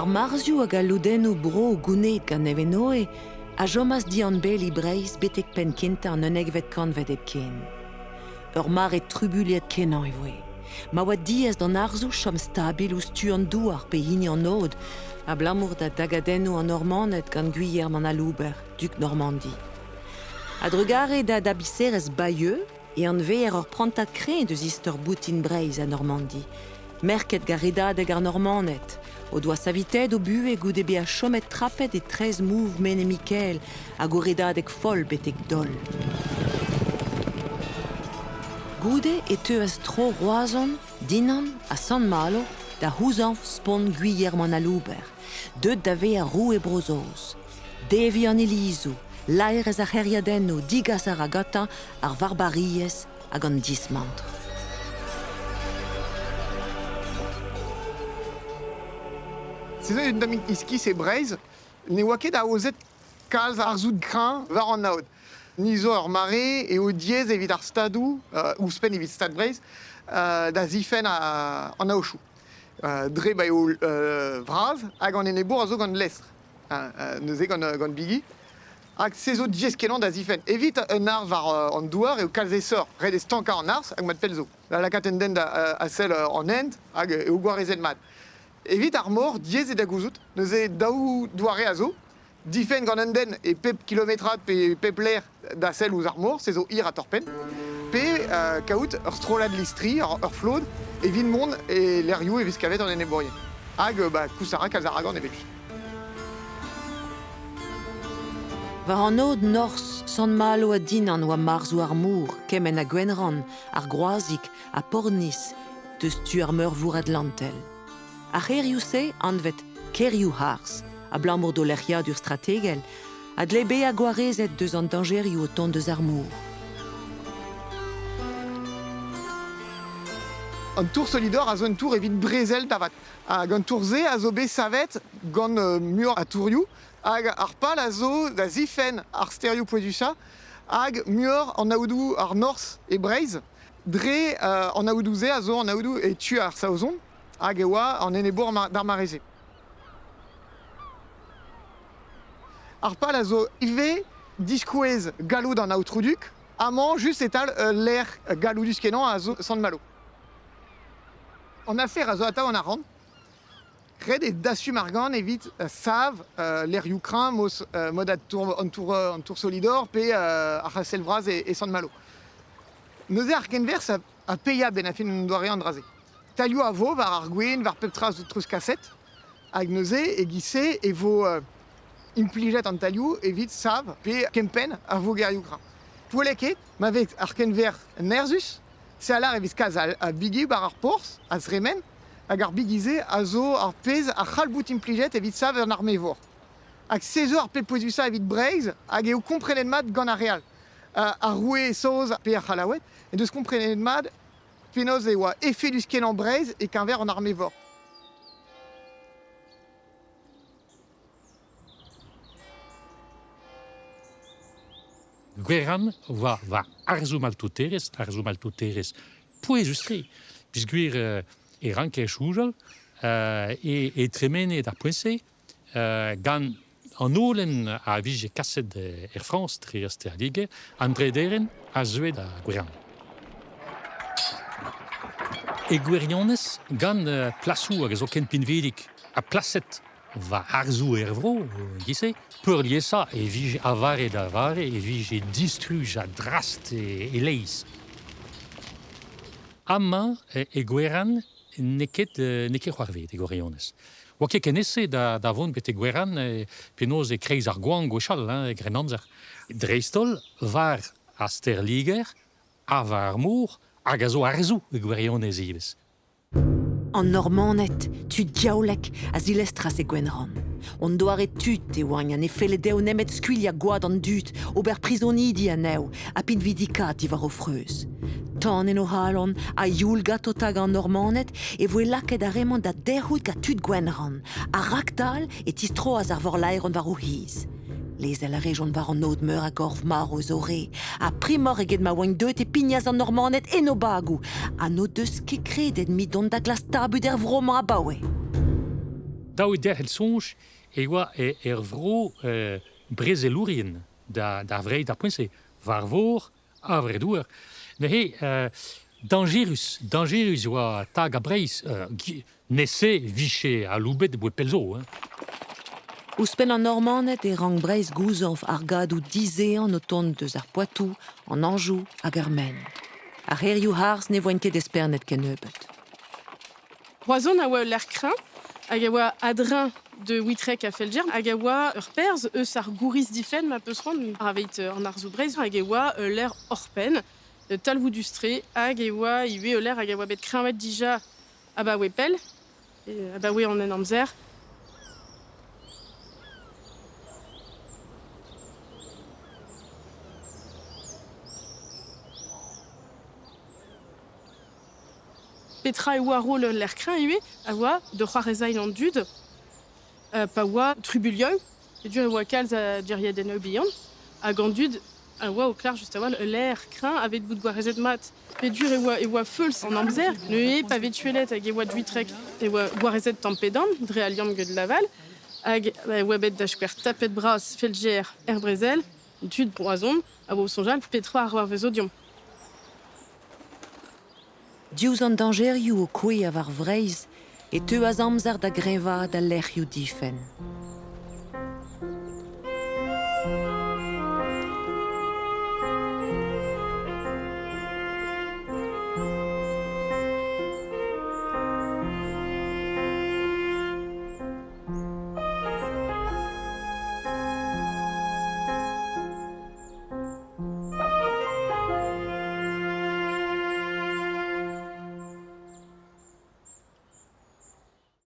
marzioù hag al lodennoù bro gounezet gant Nevenoe a chomas dianbeli Breizh betek penn-kentañ an unnekvet kantved hepken. Ur mare trubuilhet-kenañ e voe, ma oa diaes d'an arzoù chom stabil ouzh tu an douar pe hini an aod, abalamour da dagadennoù an Normaned gant Gwilherm an Alouber, dug Normandi. A-drugarez da dabiserezh Bayeux e anveer ur prantad kreñv eus istor boutin Breizh ha Normandi, merket gant redadeg ar Normaned, o doa savitaet o buhez goude bezañ chomet trapet e traezh mouv Mene-Mikael hag o redadeg foll betek Dol. Goude e teuas tro Roazhon, Dinan ha Sant-Malo da c'houzañv spont Gwilherm an Alouber, deuet da vezañ roue Bro-Saoz. Deviñ an ilizoù, laerezh ar c'hêriadennoù, digas a ra gantañ ar varbariezh hag an dismantr. Se zo un tammig iskis e Breizh. Ne oa ket aozet kalz arzoù kreñv war an aod. Ni zo ur mare eo diaes evit ar stadoù, ouzhpenn evit Stad Breizh, da zifenn an aochoù. Dre ma eo bras hag an enebour a zo gant lestr, neuze gant bigi. Hag se zo diaes-kenañ da zifenn. Evit un arz war an douar eo kalz aesoc'h. Ret eo stankañ an arz hag mat pell zo. Da lakaat un den da sell an hent hag eo gwarezet mat. Evit ar mor, diaes eo da gouzout. Neuze daou doare a zo. Difenn gant un den e pep kilometrad pe pep lec'h da sell ouzh ar mor, se zo hir ha torr-penn. Pe kaout ur strollad listri, ur flod, evit mont e lec'hioù e vez kavet an enebourien. Hag bah, koulz a ra kalz a ra gant evel-just. War an aod norzh, Sant-Malo ha Dinan oa marzhoù ar mor, kement ha Gwenrann, ar Groazig ha Pornizh, deus tu ar Meurvor Atlantel. Ar c'hêrioù-se, anvet kêrioù-harz, abalamour d'o lec'hiadur strategel, a dle bezañ gwarezet deus an dañjerioù o tont deus ar mor. An tour Solidor a zo un tour evit brezel da vat. Hag an tour-se a zo bet savet gant muioc'h a tourioù hag ar pal a zo da zifenn ar stêrioù pouezusañ hag muioc'h an aodoù ar norzh e Breizh. Dre an aodoù-se a zo an aodoù e tu ar Saozon hag e oa an enebour d'ar mare-se. Ar pal a zo ivez diskouez galloud an aotrou-dug amañ just e-tal ul lec'h galloudus-kenañ a zo Sant-Malo. An afer a zo atav an arc'hant. Ret eo dastum argant evit sav lec'hioù kreñv mos mod an tour, an tour Solidor pe ar c'hastell vras e Sant-Malo. Neuze ar kenwerzh a paeañ benn ar fin an doare an dra-se. Tailhoù a vo war ar gwenn, war pep tra zo treuzkaset. Hag neuze, e-giz-se, e vo implijet an tailhoù evit sav pe kempenn ar vogerioù kreñv. Poellek eo ma vez ar kenwerzh nerzhus, se a lâr e vez kalz a bigi war ar porzh, a zremen, hag ar bigi-se a zo ar pezh a c'hall bout implijet evit sav un arme-vor. Hag se zo ar pep pouezusañ evit Breizh hag eo komprenet mat gant ar re all. Ar roue saoz pe ar C'hallaoued en deus komprenet mat penaos e oa efedus-kenañ Breizh e-keñver an arme-vor. Gwerann war va arzoù maltouterezh, arzoù maltouterezh pouezus-tre, peogwir e ranker soñjal e tremene d'ar poent-se gant an holen a vije kaset er Frañs dre ar stêr-Liger, an drederenn a zeue da Gwerann. E gwirionez, gant plasoù hag a zo ken pinvidik ha plaset war harzoù er vro e-giz-se, peurliesañ e vije a vare da vare e vije distruj ha drast e-leizh. Amañ e Gwerann n'eo ket n'eo ket c'hoarvezet e gwirionez. Oa ket ken aes da, da vont betek Gwerann penaos e-kreiz ar goañv gwechall, hein, e Grennamzer. Dreist-holl war ar stêr-Liger ha war ar mor, hag a zo harzoù e gwirionez ivez. An Normaned, tud diaoulek, a zilestras e Gwenrann. Hon doare tud e oaint ha ne felle dezho nemet skuilhañ gwad an dud, ober prizonidi anezho ha pinvidikaat diwar o freuz. Tan en o c'halon ha youl ganto tagañ an Normaned e voe lakaet ar re-mañ da derc'hout gant tud Gwenrann, ha raktal e tistroas ar vorlaeron war o c'hiz. Lezel a rejont war an aod meur a gorf marv eus o re, ha primoc'h eget ma oant deuet e pignas an Normaned en o bagoù, ha n'o deus ket kredet mui dont da glask tabut er vro-mañ abaoe. Dav eo derc'hel soñj e oa er vro brezelourien da Vreizh d'ar poent-se, war vor ha war douar. Neuze, dañjerus, dañjerus e oa tagañ Breizh, nese 'vije aloubet aboe pell zo. Hein. Ouzhpenn an Normaned e rank Breizh gouzañv argadoù dizehan o tont eus ar Poatou, an Anjou hag ar Maine. Ar c'hêrioù-harz ne voent ket espernet kennebeut. Roazhon a oa ul lec'h kreñv hag a oa a-dreñv de Witrek ha Felger hag a oa ur perzh eus ar gouriz difenn ma peus c'hoant aveit an arzoù Breizh hag e oa ul lec'h oc'hpenn talvoudus-tre hag e oa ivez ul lec'h hag a oa bet kreñvaet dija abaoe pell, abaoe an Henamzer. Petra e oa roll ul lec'h kreñv ivez a oa da c'hoarvezañ an dud pa oa trubuilhoù, peogwir e oa kalz a gêriadennoù bihan, hag an dud a oa o klask just a-walc'h ul lec'h kreñv aveit bout gwarezet mat. Peogwir e oa e oa feuls an amzer, neuze pa vez tuellet hag e oa Duitrec e oa gwarezet tamm-pe-damm dre al liamm get Laval, hag e oa bet da skouer tapet bras Felger er brezel, tud Roazhon a oa o soñjal petra a c'hoarvezo deomp. Diouzh an dañjerioù o kouezhañ war Vreizh e teuas amzer da greñvaat al lec'hioù difenn.